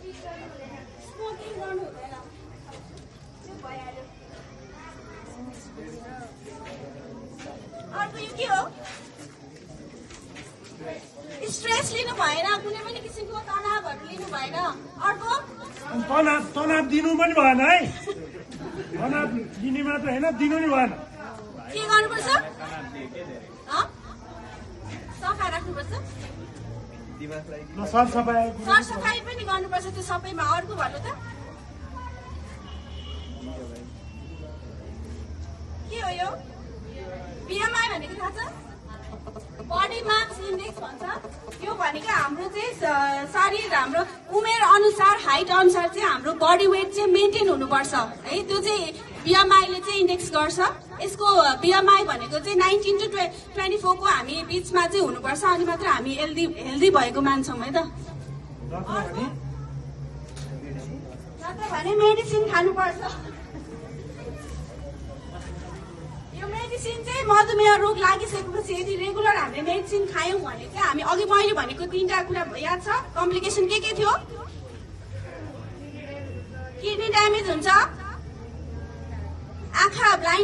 smoking गर्नु हुँदैन त्यो भइहाल्यो अर्को यो के हो स्ट्रेस लिनु भएन कुनै पनि किसिमको तनावहरू लिनु भएन अर्को तनाव दिनु पनि भएन है तनाव दिने मात्र होइन दिनु नि भएन के गर्नुपर्छ सफा राख्नुपर्छ सरसफाइ पनि गर्नुपर्छ त्यो सबैमा अर्को भन्नु त के हो यो बिएमआई भनेको थाहा छ बडी मास इन्डेक्स भन्छ यो भनेको हाम्रो चाहिँ शरीर हाम्रो उमेर अनुसार हाइट अनुसार चाहिँ हाम्रो बडी वेट चाहिँ मेन्टेन हुनुपर्छ है त्यो चाहिँ बिएमआईले चाहिँ इन्डेक्स गर्छ यसको बिएमआई भनेको चाहिँ 19 to 24 को हामी बिचमा चाहिँ हुनुपर्छ अनि मात्र हामी हेल्दी भएको मान्छौँ है त नत्र भने मेडिसिन खानुपर्छ यो मेडिसिन चाहिँ मधुमेह रोग लागिसकेपछि यदि रेगुलर हामीले मेडिसिन खायौँ भने चाहिँ हामी अघि मैले भनेको 3टा कुरा याद छ कम्प्लिकेसन के थियो किडनी ड्यामेज हुन्छ आँखा ब्लाइन्ड